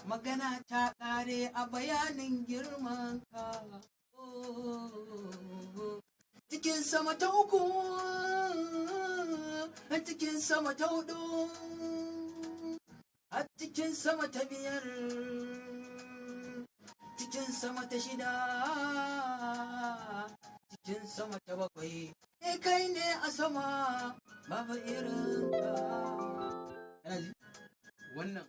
Magana ta ƙare a bayanin girman ka. Cikin sama ta uku, cikin sama ta hudu, a cikin sama ta biyar, cikin sama ta shida, cikin sama ta bakwai, e kai ne a sama, babu irin ka. Kana ji wannan?